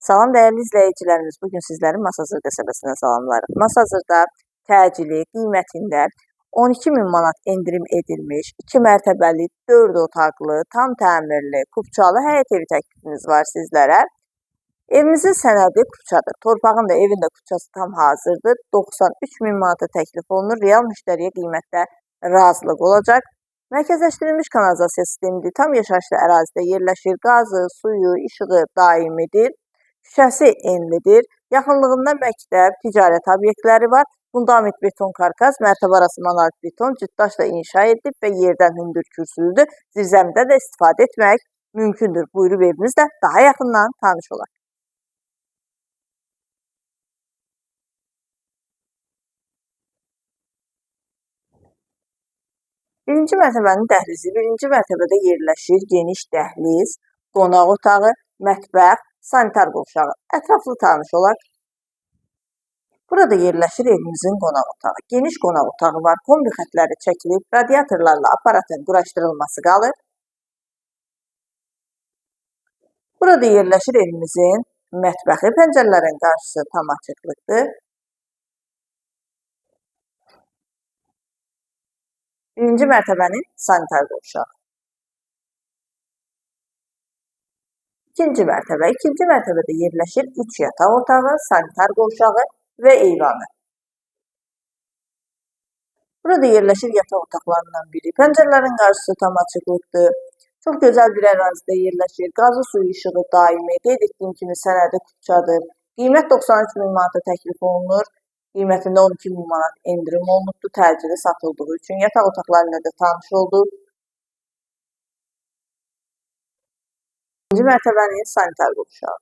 Salam dəyərli izləyicilərimiz, bu gün sizləri Masazır qəsəbəsindən salamlayırıq. Masazırda təcili qiymətində 12.000 manat endirim edilmiş, 2 mərtəbəli, 4 otaqlı, tam təmirli, kupçalı həyət evi təklifimiz var sizlərə. Evimizin sənədi kupçadır. Torpağın da evin də kupçası tam hazırdır. 93.000 manata təklif olunur. Real müştəriyə qiymətdə razılıq olacaq. Mərkəzləşdirilmiş kanalizasiya sistemidir. Tam yaşayışlı ərazidə yerləşir. Qazı, suyu, işığı daimidir. Küçəsi enlidir. Yaxınlığında məktəb, ticarət obyektləri var. Fundament beton karkas, mərtəbə arası monolit beton cütdaşla inşa edilib və yerdən hündür kürsülüdür. Zirzəmidə də istifadə etmək mümkündür. Buyurub evimizlə daha yaxından tanış olaq. Birinci mərtəbənin dəhlizi. Birinci mərtəbədə yerləşir geniş dəhliz, qonaq otağı, mətbəx, sanitar qovşağı. Ətraflı tanış olaq. Burada yerləşir evimizin qonaq otağı. Geniş qonaq otağı var. Kombi xətləri çəkilib, radiatorlarla aparatın quraşdırılması qalır. Burada yerləşir evimizin mətbəxi. Pəncərələrin qarşısı tam açıqlıqdır. Birinci mərtəbənin sanitar qovşağı. İkinci mərtəbə. İkinci mərtəbədə yerləşir 3 yataq otağı, sanitar qovşağı və eyvanı. Burada yerləşir yataq otaqlarından biri. Pəncərələrin qarşısı tam açıqlıqdır. Çox gözəl bir ərazidə yerləşir. Qazı, suyu, işığı daimi. Qeyd etdiyim kimi sənədi kupçadır. Qiymət 93.000 manata təklif olunur. Qiymətində 12.000 manat endirim olunubdur. Təcili satıldığı üçün yataq otaqları ilə də tanış olduq. İkinci mərtəbənin sanitar qovşağı.